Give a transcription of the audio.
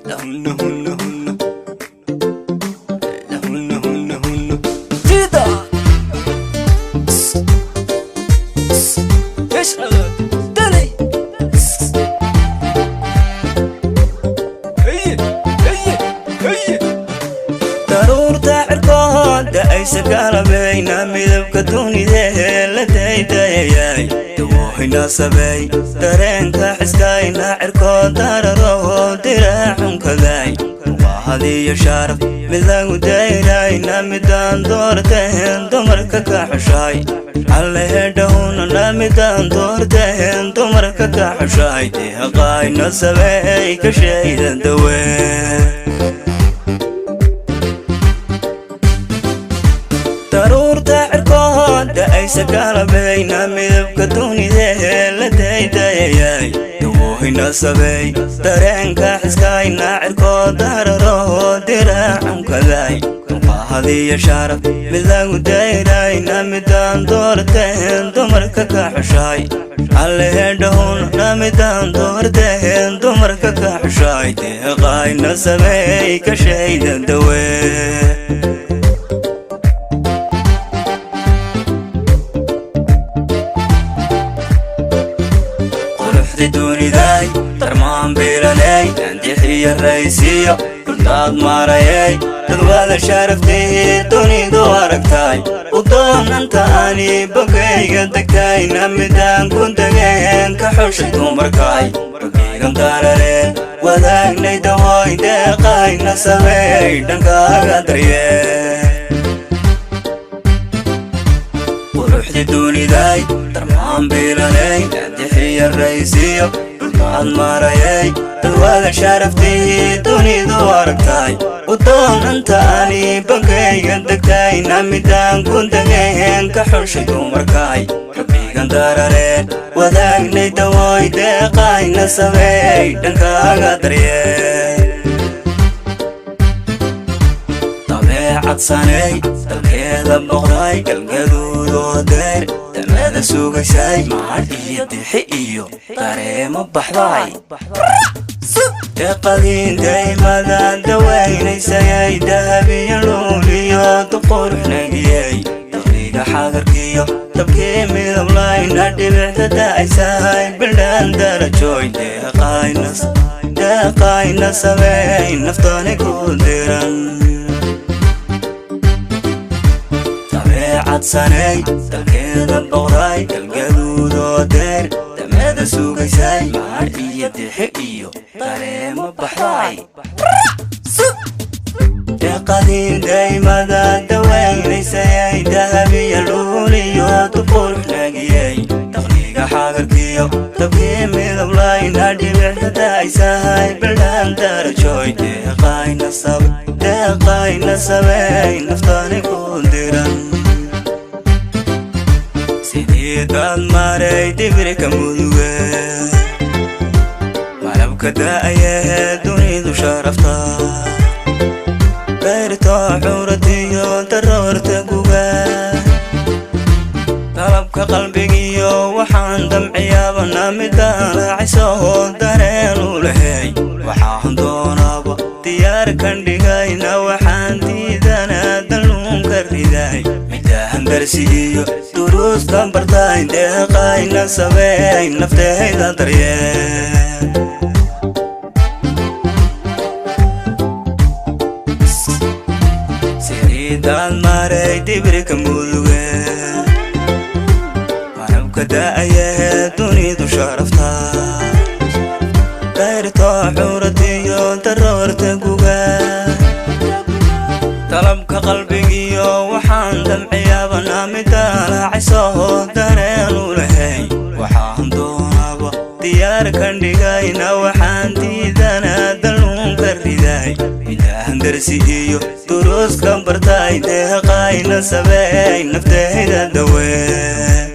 Lahunna hunna hunna. Lahunna hunna hunna. Tida. Yashhad. Dali. Hey hey hey. Daruurta cirkooda aysa kalabayna, midabka dunidee la daydayayay, dawoohina sabeey dareenka xiskayna, cirkood dararaho diraaxunkaday, duqahadiyo sharaf mid lagu dayrayna, midaan doorteen dumarka ka xushay allehedhahunana, midaan doorteen dumarka ka xushay, deeqayna sabeey ka shayda dawee. Daruurta cirkooda aysa kalabayna, midabka dunidee la daydayayay, dawoohina sabeey dareenka xiskayna, cirkood dararaho diraaxunkaday, duqahadiyo sharaf mid lagu dayrayna, midaan doorteen dumarka ka xushay allehedhahunna, midaan doorteen dumarka ka xushay, deeqayna sabeey ka shayda dawee. Quruxda duniday darmaan bilaney, andixiyo raysiyo dhuldaad maarayey, dadwada sharaftii dunidu aragtay, u doonantaani bogayga degtayna, midaan ku degeen ka xushay dumarkay, rabbigan dararee wadaagnay dawooy, deeqayna sameey dhankaaga daryee. Quruxda duniday darmaan bilaney, andixiyo raysiyo dhulkaad maarayey, dadwada sharaftii dunidu aragtay, u doonantaani bogayga degtayna, midaan ku degeen ka xushay dumarkay, rabbigan dararee wadaagnay dawooy, deeqayna sameey dhankaaga daryee. Dabeecad sanay, dalkeeda boqray, galgaduudoo deer damada sugaysay, mahadh iyo dixi iyo dareemo baxday, deeqadiin daymada dawaynaysayay, dahabiyo luuliyo duqurux nagiyey, daqliga xagarkiyo dabkii midablayna, dhibicda da'aysahay bildhaan darajoy, deeqayna sameey naftani ku diran. Dabeecad sanay, dalkeeda boqray, galgaduudoo deer damada sugaysay, mahadh iyo dixi iyo dareemo baxday, deeqadiin daymada dawaynaysayay, dahabiyo luuliyo duqurux nagiyey, daqliga xagarkiyo dabkii midablayna, dhibicda da'aysahay bildhaan darajoy, deeqayna sameey naftani ku diran. Sidii daad maray dibirka muduge, malabka da'ayee dunidu sharafta, dayrto xuratiyo daroorta guga, dalabka qalbigiyo waxaan damciyaabana, midaalaaciso dareen u lahey, waxaan doonaaba diyaar kan dhigayna, waxaan diidanaa dalluunka riday, midaahan darsi iyo duruustan bartay, deeqayna sameey naftayda daryee. Sidiidaad maray dibirka muduge, malabka da'ayee dunidu sharafta, dayrto xuratiyo daroorta guga, dalabka qalbigiyo waxaan damciyaabana, midaalaaciso dareen u lahey, waxaan doonaaba diyaar kan dhigayna, waxaan diidanaa dalluunka riday, midaahan darsi iyo duruuskan bartay, deeqayna sameey naftayda dawee.